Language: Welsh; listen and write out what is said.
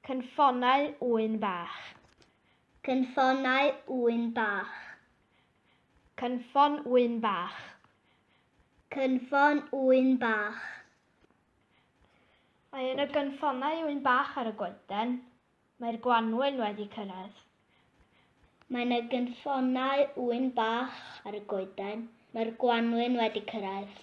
Cynffonau ŵyn bach. Cynffonau ŵyn bach. Cynffon ŵyn bach. Cynffon ŵyn bach. Mae yna gynffonau ŵyn bach ar y goeden. Mae'r gwanwyn wedi cyrraedd. Mae yna gynffonau ŵyn bach ar y goeden. Mae'r gwanwyn wedi cyrraedd.